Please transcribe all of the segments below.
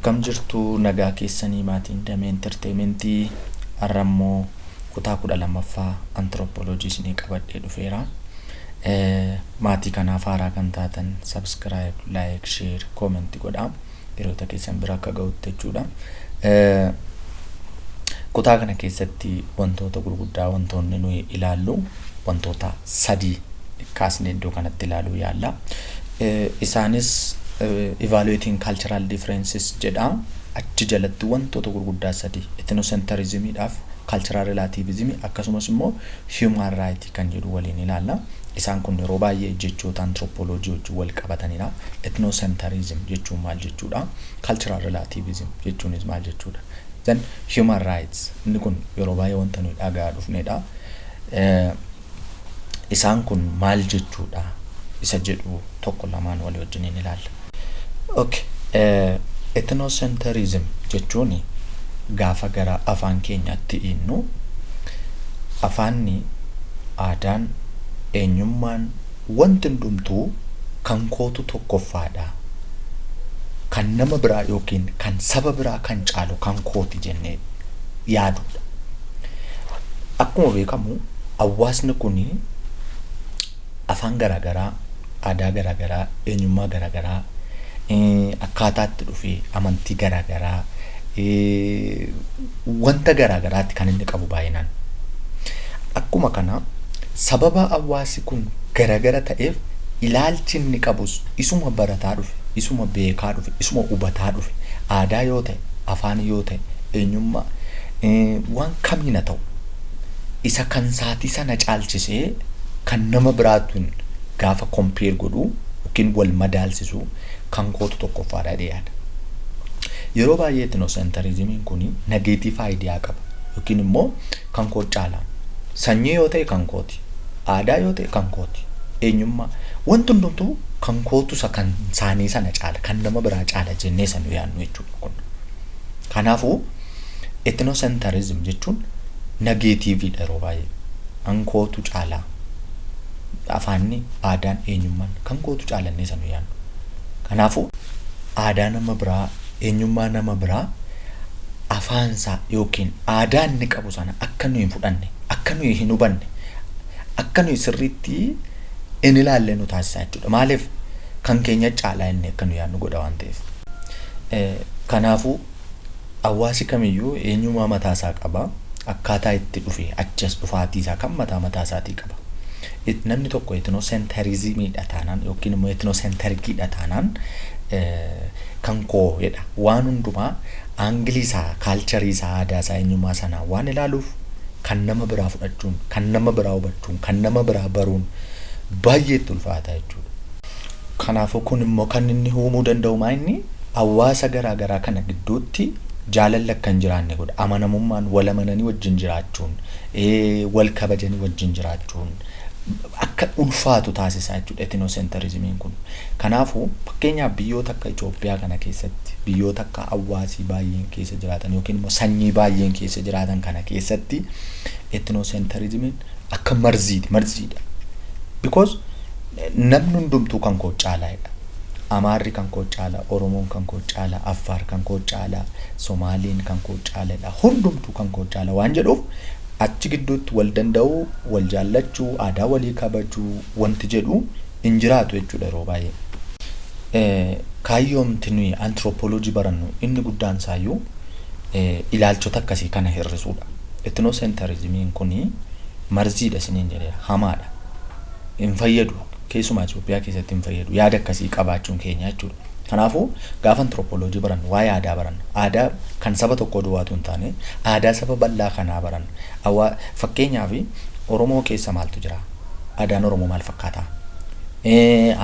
Akkam jirtu, nagaa keessanii, maatiin Damee Entertainmentii? Har'a immoo kutaa 12ffaa anthropology isinii qabadhee dhufeera. Maatii kanaaf haaraa kan taatan subscribe, like, share, comment godhaa. Hiriyoota keessan bira akka ga'utti jechuudha. Kutaa kana keessatti wantoota gurguddaa wantoonni nuyi ilaallu wantoota sadii kaasnee iddoo kanatti ilaaluu yaalla. Isaanis evaluating cultural differences jedha. Achi jalatti wantoota gurguddaa sadii, ethnocentrismiidhaaf cultural relativism, akkasumas immoo human right kan jedhu waliin ilaalla. Isaan kun yeroo baay'ee jechoota anthropology wajjin wal qabatanidha. Ethnocentrism jechuun maal jechuudha? Cultural relativism jechuunis maal jechuudha? Then human rights, inni kun yeroo baay'ee wanta nuyi dhagaa dhufnedha. Isaan kun maal jechuudha isa jedhu tokko lamaan walii wajjiniin ilaalla. Okay. Ethnocentrism jechuun gaafa gara afaan keenyaatti hiinnu, afaanni, aadaan, eenyummaan, wanti hundumtuu kan kootu tokkoffaadha. Kan nama biraa yookiin kan saba biraa kan caalu kan kooti jennee yaadudha. Akkuma beekamu hawaasni kun afaan garaagaraa, aadaa garaagaraa, eenyummaa garaagaraa, akkaataa itti dhufee, amantii garaagaraa, wanta garaagaraatti kan inni qabu baay'inaan. Akkuma kana sababa hawaasi kun garaagara ta'eef ilaalchi inni qabus isuma barataa dhufe, isuma beekaa dhufe, isuma hubataa dhufe, aadaa yoo ta'e, afaan yoo ta'e, eenyummaa, waan kamiin haa ta'u, isa kan saatii sana caalchisee kan nama biraatuun gaafa compare godhu yookiin wal madaalsisu kan kootu tokkoffaadha jedhee yaada. Yeroo baay'ee ethnocentrismiin kun negative idea qaba yookiin immoo kan koo caala. Sanyii yoo ta'e kan kooti. Aadaa yoo ta'e kan kooti. Eenyummaa, wanti hundumtuu kan kootu isa kan saanii sana caala, kan nama biraa caala jennee sana yaadnu jechuudha kun. Kanaafuu ethnocentrism jechuun negativeiidha yeroo baay'ee. Kan kootu caalaa. Afaanni, aadaan, eenyummaan kan kootu caalannee sana yaadnu. Kanaafuu aadaa nama biraa, eenyummaa nama biraa, afaansaa yookiin aadaa inni qabu sana akka nuyi hin fudhanne, akka nuyi hin hubanne, akka nuyi sirriitti hin ilaalle nu taasisa jechuudha. Maaliif? Kan keenya caalaa inni akka nu yaadnu godha waan ta'eef. Kanaafuu hawaasi kamiyyuu eenyummaa mataasaa qaba. Akkaataa itti dhufe, achi as dhufaatii isaa kan mataa mataa isaatii qaba. Namni tokko ethnocentrismiidha taanaan yookiin immoo ethnocentriciidha taanaan kan koo jedha. Waan hundumaa angle isaa, culture isaa, aadaa isaa, eenyummaa sanaa waan ilaaluuf kan nama biraa fudhachuun, kan nama biraa hubachuun, kan nama biraa baruun baay'ee itti ulfaata jechuudha. Kanaafuu kun immoo kan inni uumuu danda'u maa inni hawaasa garaa garaa kana gidduutti jaalalli akka hin jiraanne godha. Amanamummaan, wal amananii wajjin jiraachuun, wal kabajanii wajjin jiraachuun akka ulfaatu taasisa jechuudha ethnocentrismiin kun. Kanaafuu fakkeenyaaf biyyoota akka Itoophiyaa kana keessatti, biyyoota akka hawaasii baay'een keessa jiraatan yookiin immoo sanyii baay'een keessa jiraatan kana keessatti ethnocentrismiin akka marziiti, marziidha. Because namni hundumtuu kan koo caalaadha. Amaarri kan koo caala, Oromoon kan koo caala, Affaar kan koo caala, Somaaliin kan koo caaladha. Hundumtuu kan koo caala waan jedhuuf achi gidduutti wal danda'uu, wal jaallachuu, aadaa walii kabajuu wanti jedhu hin jiraatu jechuudha yeroo baay'ee. Kaayyoomti nuyi anthropology barannu inni guddaan isaayyuu ilaalchota akkasii kana hir'isuudha. Ethnocentrismiin kuni marziidha isiniin jedheera, hamaadha. Hin fayyadu, keessumaa Itoophiyaa keessatti hin fayyadu yaada akkasii qabaachuun keenya jechuudha. Kanaafuu gaafa anthropology barannu waa'ee aadaa baranna. Aadaa kan saba tokkoo duwwaatu hin taane, aadaa saba bal'aa kanaa baranna. Fakkeenyaaf Oromoo keessa maaltu jira? Aadaan Oromoo maal fakkaata?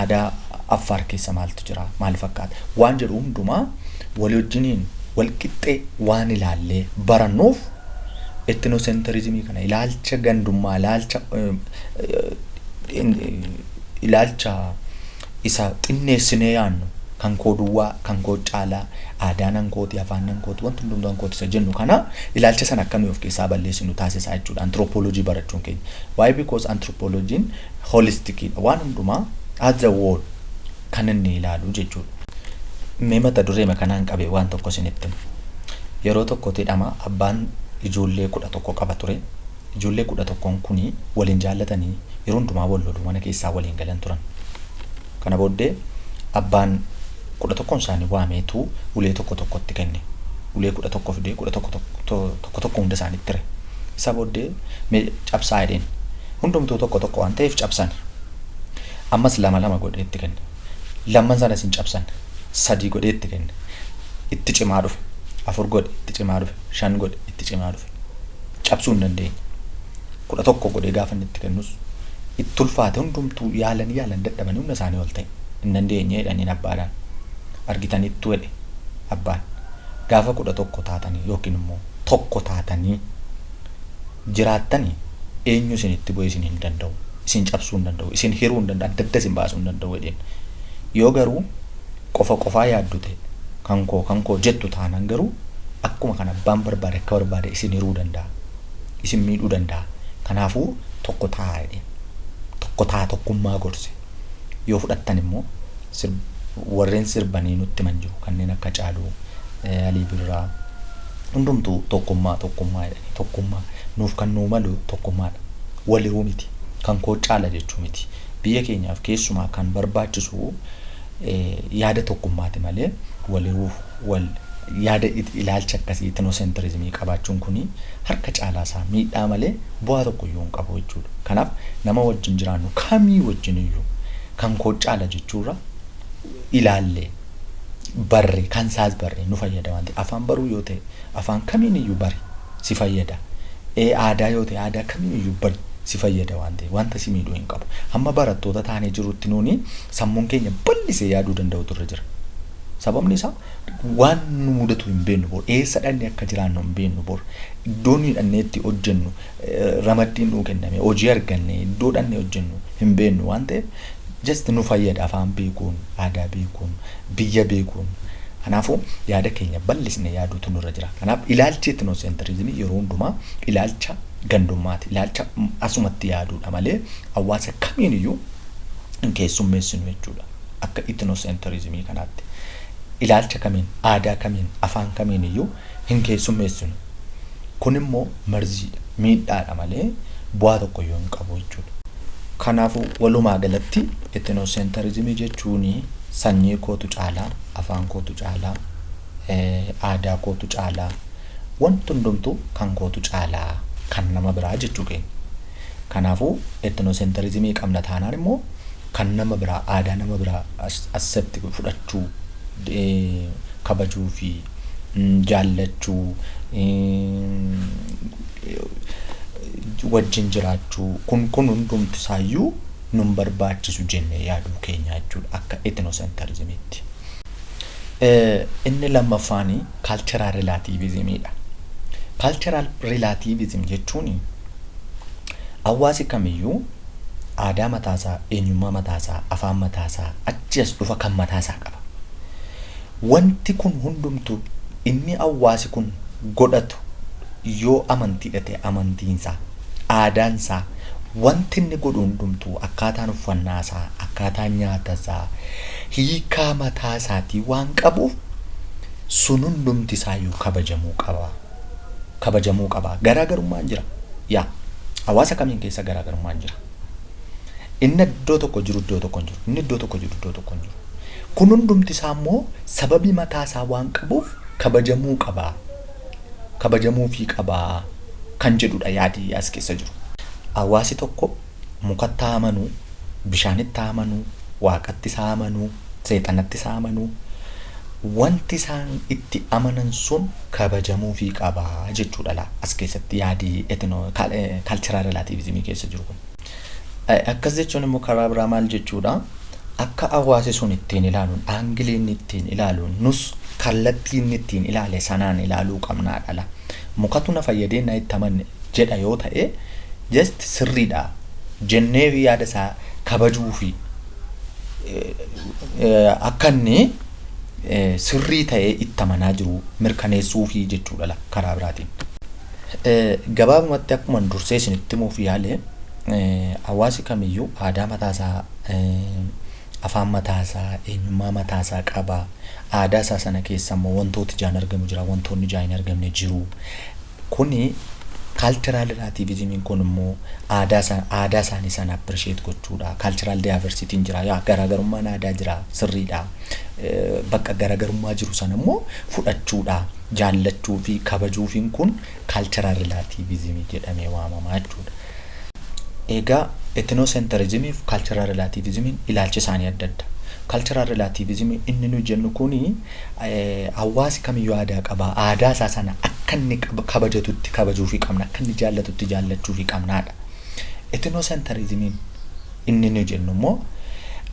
Aadaa Affaar keessa maaltu jira? Maal fakkaata? Waan jedhu hundumaa walii wajjiniin wal qixxee waan ilaallee barannuuf ethnocentrismii kana, ilaalcha gandummaa, ilaalcha isa xinneessinee yaannu, kan koo duwwaa, kan koo caalaa, aadaan kan kooti, afaan kan kooti, wanti hundumtuu kan kooti isa jennu kana, ilaalcha sana akka nuyi of keessaa balleessinu taasisaa jechuudha anthropology barachuun keenya. Why? Because anthropologiin holisticiidha. Waan hundumaa as a whole kan inni ilaalu jechuudha. Mee mata dureema kanaan qabee waan tokko isinitti hima. Yeroo tokkotti hidhama abbaan ijoollee 11 qaba ture. Ijoollee 11n kuni waliin jaallatanii yeroo hundumaa wal lolu, mana keessaa waliin galan turan. Kana booddee abbaan 11n isaanii waameetu ulee tokko tokkotti kenne. Ulee 11 fidee 11 tokko tokko hunda isaaniitti hire. Isa booddee mee cabsaa jedheen. Hundumtuu tokko tokko waan ta'eef cabsan. Ammas lama lama godhee itti kenne. Lamman sanas hin cabsan. Sadii godhee itti kenne. Itti cimaa dhufe. Afur godhe, itti cimaa dhufe. Shan godhe, itti cimaa dhufe. Cabsuu hin dandeenye. 11 godhee gaafa inni itti kennus itti ulfaate. Hundumtuu yaalanii yaalan dadhabanii humna isaanii ol ta'e. Hin dandeenye jedhaniin abbaadhaan. Argitaniittu jedhe abbaan. Gaafa 11 taatanii yookiin immoo tokko taatanii jiraattanii eenyu isinitti bu'ee isin hin danda'u. Isin cabsuu hin danda'u. Isin hiruu hin danda'u. Adda adda isin baasuu hin danda'u jedheen. Yoo garuu qofa qofaa yaaddu ta'e, kan koo kan koo jettu taanaan garuu, akkuma kan abbaan barbaade akka barbaade isin hiruu danda'a. Isin miidhuu danda'a. Kanaafuu tokko ta'aa jedheen. Tokko ta'aa, tokkummaa gorse. Yoo fudhattan immoo warreen sirbanii nutti himan jiru, kanneen akka Caaluu, Alii Birraa, hundumtuu tokkummaa tokkummaa jedhanii. Tokkummaa nuuf kan nuu malu tokkummaadha. Wal hiruu miti. Kan koo caala jechuu miti. Biyya keenyaaf keessumaa kan barbaachisu yaada tokkummaati malee wal hiruuf wal yaada ilaalcha akkasii ethnocentrismii qabaachuun kuni harka caalaa isaa miidhaa malee bu'aa tokko iyyuu hin qabu jechuudha. Kanaaf nama wajjin jiraannu kamii wajjin iyyuu kan koo caala jechuurra ilaallee barre kan isaas barre nu fayyada waan ta'eef, afaan baruu yoo ta'e afaan kamiin iyyuu bari, si fayyada. Aadaa yoo ta'e aadaa kamiin iyyuu bari, si fayyada waan ta'eef wanta si miidhuu hin qabu. Hamma barattoota taanee jirutti nuuni sammuun keenya bal'isee yaaduu danda'utu irra jira. Sababni isaa waan nu mudatu hin beeknu bor, eessa dhannee akka jiraannu hin beeknu bor, iddoo nuyi dhannee itti hojjennu, ramaddiin nuu kenname, hojii arganne iddoo dhannee hojjennu hin beeknu waan ta'eef, just nu fayyada afaan beekuun, aadaa beekuun, biyya beekuun. Kanaafuu yaada keenya bal'isne yaaduutu nurra jira. Kanaaf ilaalchi ethnocentrismii yeroo hundumaa ilaalcha gandummaati, ilaalcha asumatti yaaduudha malee hawaasa kamiin iyyuu hin keessummeessinu jechuudha. Akka ethnocentrismii kanaatti ilaalcha kamiin, aadaa kamiin, afaan kamiin iyyuu hin keessummeessinu. Kun immoo marziidha, miidhaadha malee bu'aa tokko iyyuu hin qabu jechuudha. Kanaafuu walumaa galatti ethnocentrismii jechuun sanyii kootu caalaa, afaan kootu caalaa, aadaa kootu caalaa, wanti hundumtuu kan kootu caalaa kan nama biraa jechuu keenya. Kanaafuu ethnocentrismii qabna taanaan immoo kan nama biraa, aadaa nama biraa accept fudhachuu, kabajuu fi jaallachuu, wajjin jiraachuu, kun hundumti isaayyuu nun barbaachisu jennee yaaduu keenya jechuudha akka ethnocentrismiitti. Inni lammaffaan cultural relativismiidha. Cultural relativism jechuun hawaasi kamiyyuu aadaa mataasaa, eenyummaa mataasaa, afaan mataasaa, achi as dhufa kan mataasaa qaba. Wanti kun hundumtu inni hawaasi kun godhatu, yoo amantiidha ta'e amantiinsaa, aadaansaa, wanti inni godhu hundumtuu, akkaataan uffannaasaa, akkaataan nyaatasaa hiikaa mataa isaatii waan qabuuf sun hundumti isaayyuu kabajamuu qaba. Kabajamuu qaba. Garaagarummaan jira. Yaa, hawaasa kamiin keessa garaagarummaan jira. Inni iddoo tokko jiru iddoo tokko hin jiru. Inni iddoo tokko jiru iddoo tokko hin jiru. Kun hundumti isaa immoo sababii mataa isaa waan qabuuf kabajamuu qaba. Kabajamuufii qaba kan jedhudha yaadi as keessa jiru. Hawaasi tokko mukatti haa amanuu, bishaanitti haa amanuu, waaqatti haa amanuu, seexanatti haa amanuu, wanti isaan itti amanan sun kabajamuufii qaba jechuudha laa as keessatti yaadi ethno cultural relativismii keessa jiru kun. Akkas jechuun immoo karaa biraa maal jechuudha? Akka hawaasi sun ittiin ilaaluun, angle inni ittiin ilaaluun, nus kallattii inni ittiin ilaale sanaan ilaaluu qabnaa dhala. Mukatu na fayyadee na itti amanne jedha yoo ta'e, just sirriidha jennee yaada isaa kabajuu fi akka inni sirrii ta'ee itti amanaa jiru mirkaneessuufii jechuudha karaa biraatiin. Gabaabumatti akkuma dursee isinitti himuuf yaale, hawaasi kamiyyuu aadaa mataasaa, afaan mataasaa, eenyummaa mataasaa qaba. Aadaa isaa sana keessa immoo wantooti ijaan argamu jira, wantoonni ijaan hin argamne jiru. Kuni cultural relativismiin kun immoo aadaa isaanii sana appreciate gochuudha. Cultural diversityn jira, yaa garaagarummaan aadaa jira, sirriidha. Bakka garaagarummaa jiru sana immoo fudhachuudha. Jaallachuu fi kabajuufiin kun cultural relativismii jedhamee waamama jechuudha. Egaa ethnocentrismii fi cultural relativismiin ilaalchi isaanii adda adda. Cultural relativismii inni nuyi jennu kuni hawaasi kamiyyuu aadaa qaba. Aadaa isaa sana akka inni kabajatutti kabajuufii qabna. Akka inni jaallatutti jaallachuufii qabnaadha. Ethnocentrismiin inni nuyi jennu immoo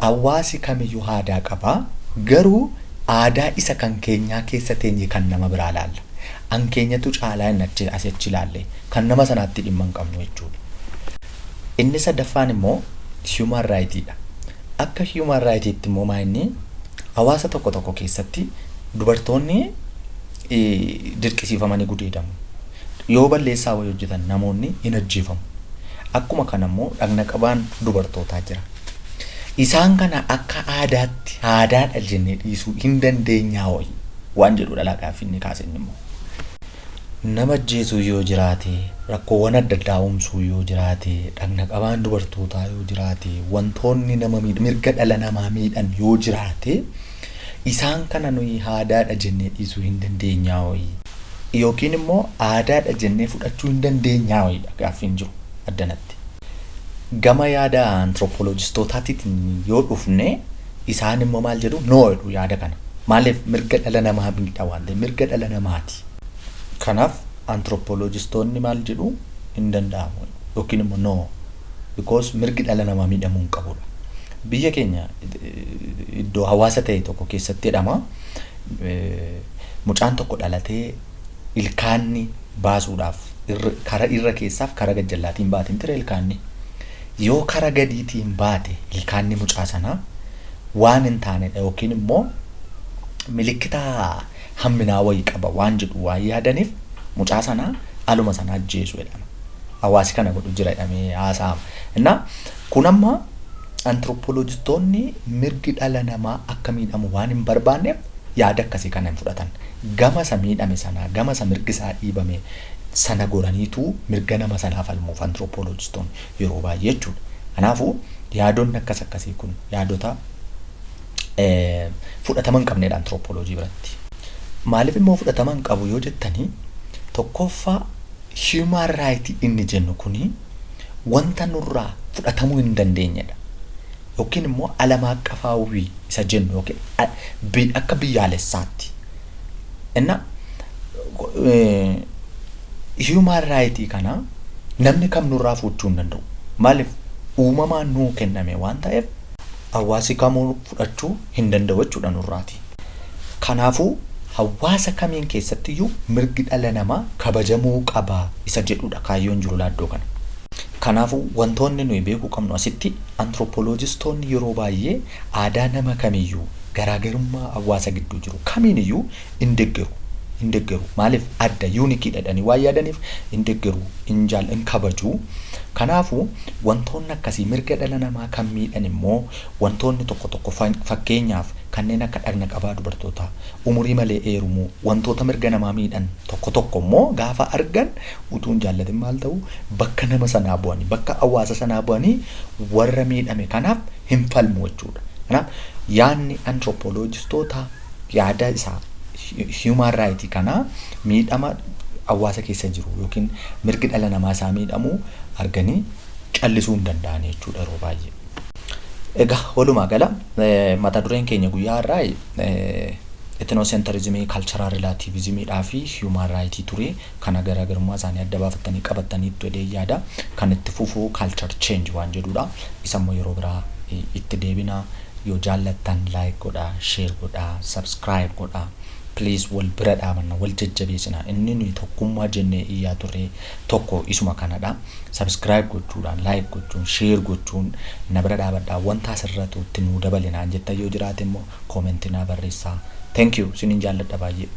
hawaasi kamiyyuu aadaa qaba. Garuu aadaa isa kan keenyaa keessa teenye kan nama biraa laalla. An keenyatu caalaa inni achi asii achi ilaalle kan nama sanaatti dhimma hin qabnu jechuudha. Inni sadaffaan immoo human rightidha. Akka human rightiitti immoo maa inni hawaasa tokko tokko keessatti dubartoonni dirqisiifamanii gudeedamu. Yoo balleessaa wayii hojjetan namoonni hin ajjeefamu. Akkuma kana immoo dhagna qabaan dubartootaa jira. Isaan kana akka aadaatti aadaadha jennee dhiisuu hin dandeenyaa wayii waan jedhudha gaaffii inni kaase inni immoo. Nama ajjeesuu yoo jiraate, rakkoowwan adda addaa uumsuu yoo jiraate, dhagna qabaan dubartootaa yoo jiraate, wantoonni nama mirga dhala namaa miidhan yoo jiraate, isaan kana nuyi aadaadha jennee dhiisuu hin dandeenyaa wayii. Yookiin immoo aadaadha jennee fudhachuu hin dandeenyaa wayiidha gaaffiin jiru addanatti. Gama yaada anthropologistootaatiin yoo dhufne, isaan immoo maal jedhu? No jedhu yaada kana. Maaliif? Mirga dhala namaa miidha waan ta'eef, mirga dhala namaati. Kanaaf anthropologistoonni maal jedhu? Hin danda'amu yookiin immoo no, because mirgi dhala namaa miidhamuu hin qabudha. Biyya keenya iddoo hawaasa ta'e tokko keessatti jedhama, mucaan tokko dhalatee ilkaanni baasuudhaaf kara irra keessaaf kara gajjallaatiin baatiin ture. Ilkaanni yoo kara gadiitiin baate, ilkaanni mucaa sanaa waan hin taanedha yookiin immoo milikkita hamminaa wayii qaba waan jedhu waan yaadaniif, mucaa sanaa aluma sana ajjeesu jedhama. Hawaasi kana godhu jira jedhamee haasa'ama. Innaa kun amma anthropologistoonni mirgi dhala namaa akka miidhamu waan hin barbaanneef yaada akkasii kana hin fudhatan. Gama isa miidhame sanaa, gama isa mirgi isaa dhiibame sana goraniitu mirga nama sanaa falmuuf anthropologistoonni yeroo baay'ee jechuudha. Kanaafuu yaadonni akkas akkasii kun yaadota fudhatama hin qabnedha anthropology biratti. Maaliif immoo fudhatama hin qabu yoo jettanii, tokkoffaa human right inni jennu kuni wanta nurraa fudhatamuu hin dandeenyedha. Yookiin immoo ዓለም አቀፋዊ isa jennu yookiin akka biyyaalessaatti. Inna human right kana namni kam nurraa fuudhuu hin danda'u. Maaliif? Uumamaan nuu kenname waan ta'eef hawaasi kamuu fudhachuu hin danda'u jechuudha nurraati. Kanaafuu hawaasa kamiin keessattiyyuu mirgi dhala namaa kabajamuu qaba isa jedhudha kaayyoon jiru laaddoo kana. Kanaafuu wantoonni nuyi beekuu qabnu asitti, anthropologistoonni yeroo baay'ee aadaa nama kamiyyuu, garaagarummaa hawaasa gidduu jiru kamiiniyyuu hin deeggaru. Hin deeggaru. Maaliif? Adda unique jedhanii waan yaadaniif hin deeggaru, hin jaal, hin kabaju. Kanaafuu wantoonni akkasii mirga dhala namaa kan miidhan immoo wantoonni tokko tokko, fakkeenyaaf kanneen akka dhagna qabaa dubartootaa, umurii malee heerumuu, wantoota mirga namaa miidhan tokko tokko immoo gaafa argan utuu hin jaallatin maal ta'u? Bakka nama sanaa bu'anii, bakka hawaasa sanaa bu'anii warra miidhame kanaaf hin falmu jechuudha. Kanaaf yaadni anthropologistoota yaada isaa human right kanaa miidhama hawaasa keessa jiru yookiin mirgi dhala namaa isaa miidhamu arganii callisuu hin danda'an jechuudha yeroo baay'ee. Egaa walumaa gala mata dureen keenya guyyaa har'aa ethnocentrismii, cultural relativismiidhaa fi human rightii ture. Kana garaagarummaa isaanii adda baafattanii qabattanii itti jedhee yaada. Kan itti fufuu culture change waan jedhudha. Isa immoo yeroo biraa itti deebina. Yoo jaallattan like godhaa, share godhaa, subscribe godhaa. Please, wal bira dhaabanna, wal jajjabeessina. Inni nuyi tokkummaa jennee iyyaa turre tokko isuma kanadha. Subscribe gochuudhaan, like gochuun, share gochuun na bira dhaabadhaa. Wanta asirratti nuu dabalinaan jettan yoo jiraate immoo commentii naa barreessaa. Thank you, sinin jaalladha baay'ee.